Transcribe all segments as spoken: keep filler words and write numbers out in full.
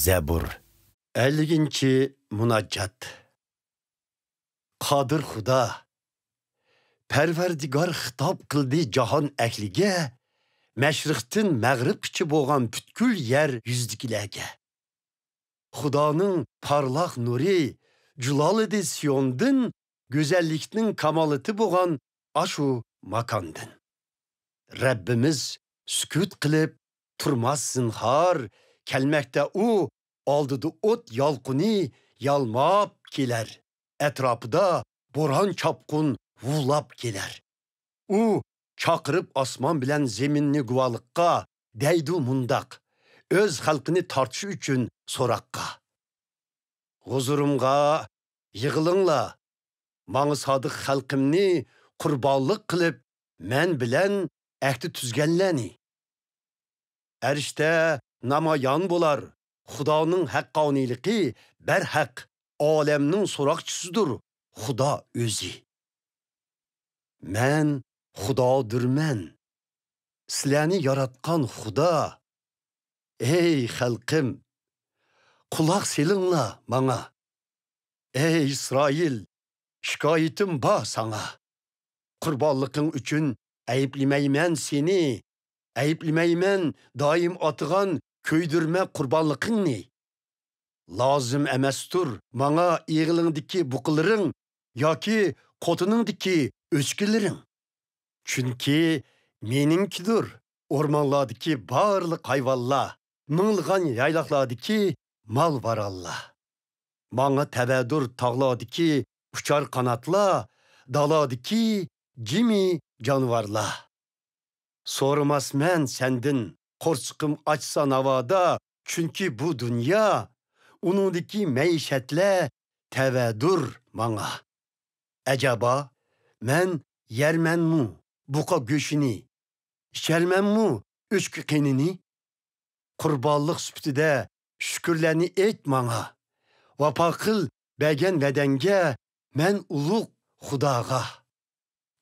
زەبۇر. ئەللىكىنچى مۇناجات. قادىر خۇدا، پەرۋەردىگار خىتاب قىلدى جاھان ئەھلىگە، مەشرىقتىن مەغرىبقىچە بولغان پۈتكۈل يەر يۈزىدىكىلەرگە. خۇدانىڭ پارلاق نۇرى جۇلالىدى سىيوندىن، گۈزەللىكنىڭ كامالىتى بولغان ئاشۇ ماكاندىن. رەببىمىز سۈكۈت قىلىپ تۇرماس زىنھار، كەلمەكتە ئۇ، ئالدىدا ئوت يالقۇنى يالماپ كېلەر، ئەتراپىدا بوران چاپقۇن ھۇۋلاپ كېلەر. ئۇ چاقىرىپ ئاسمان بىلەن زېمىننى گۇۋاھلىققا، دەيدۇ مۇنداق، ئۆز خەلقىنى تارتىش ئۈچۈن سوراققا. ھۇزۇرۇمغا يىغىلىڭلار، ماڭا سادىق خەلقىمنى قۇربانلىق قىلىپ، مەن بىلەن ئەھدى تۈزگەنلەرنى. ئەرشتە نامايان بولار خۇدانىڭ ھەققانىيلىقى، بەرھەق، ئالەمنىڭ سوراقچىسىدۇر خۇدا ئۆزى. مەن خۇدادۇرمەن، سىلەرنى ياراتقان خۇدا. ئەي خەلقىم، قۇلاق سېلىڭلار ماڭا. ئەي ئىسرائىل، شىكايىتىم بار ساڭا. قۇربانلىقىڭ ئۈچۈن ئەيىبلىمەيمەن سېنى، ئەيىبلىمەيمەن دائىم ئاتىغان كۆيدۈرمە قۇربانلىقىڭنى. لازىم ئەمەستۇر ماڭا ئېغىلىڭدىكى بۇقىلىرىڭ ياكى قوتىنىڭدىكى ئۆچكىلىرىڭ. چۈنكى مېنىڭكىدۇر ئورمانلاردىكى بارلىق ھايۋانلار، مىڭلىغان يايلاقلاردىكى مال-ماراللار. ماڭا تەۋەدۇر تاغلاردىكى ئۇچار قاناتلار، دالادىكى جىمى جانىۋارلار. سورىماسمەن سەندىن، قورسىقىم ئاچسا ناۋادا، چۈنكى بۇ دۇنيا، ئۇنىڭدىكى مەئىشەتلەر تەۋەدۇر ماڭا. ئەجەبا، مەن يەرمەنمۇ بۇقا گۆشىنى، ئىچەرمەنمۇ ئۆچكە قېنىنى؟ قۇربانلىق سۈپىتىدە شۈكۈرلەرنى ئېيت ماڭا. ۋاپا قىل بەرگەن ۋەدەڭگە، مەن ئۇلۇغ خۇداغا.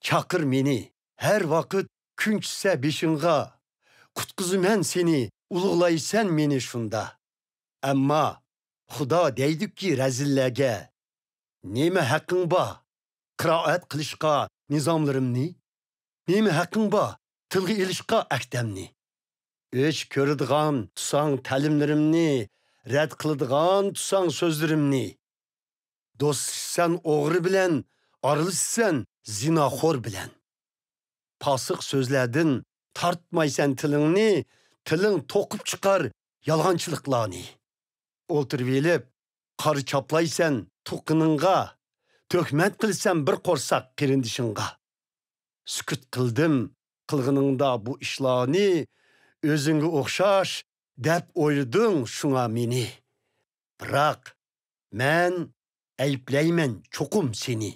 چاقىر مېنى، ھەر ۋاقىت كۈن چۈشسە بېشىڭغا. قۇتقۇزىمەن سېنى، ئۇلۇغلايسەن مېنى شۇندا. ئەمما خۇدا دەيدۇكى رەزىللەرگە، نېمە ھەققىڭ بار قىرائەت قىلىشقا نىزاملىرىمنى؟ نېمە ھەققىڭ بار تىلغا ئېلىشقا ئەھدەمنى؟ ئۆچ كۆرىدىغان تۇرساڭ تەلىملىرىمنى، رەت قىلىدىغان تۇرساڭ سۆزلىرىمنى. دوستلىشىسەن ئوغرى بىلەن، ئارىلىشىسەن زىناخور بىلەن. پاسىق سۆزلەردىن تارتمايسەن تىلىڭنى، تىلىڭ توقۇپ چىقار يالغانچىلىقلارنى. ئولتۇرۇۋېلىپ قارا چاپلايسەن تۇغقىنىڭغا، تۆھمەت قىلىسەن بىر قورساق قېرىندىشىڭغا. سۈكۈت قىلدىم قىلغىنىڭدا بۇ ئىشلارنى، ئۆزۈڭگە ئوخشاش دەپ ئويلىدىڭ شۇڭا مېنى. بىراق، مەن ئەيىبلەيمەن چوقۇم سېنى،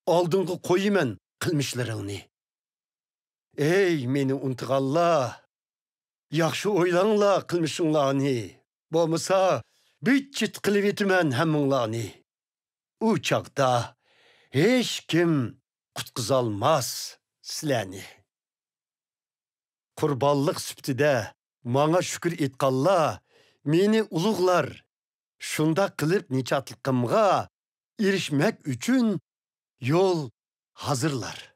ئالدىڭغا قويىمەن قىلمىشلىرىڭنى. ئەي مېنى ئۇنتۇغانلار، ياخشى ئويلاڭلار قىلمىشىڭلارنى، بولمىسا بىت-چىت قىلىۋېتىمەن ھەممىڭلارنى. ئۇ چاغدا ھېچكىم قۇتقۇزالماس سىلەرنى. قۇربانلىق سۈپىتىدە ماڭا شۈكۈر ئېيتقانلار مېنى ئۇلۇغلار. شۇنداق قىلىپ نىجاتلىقىمغا ئېرىشمەك ئۈچۈن يول ھازىرلار.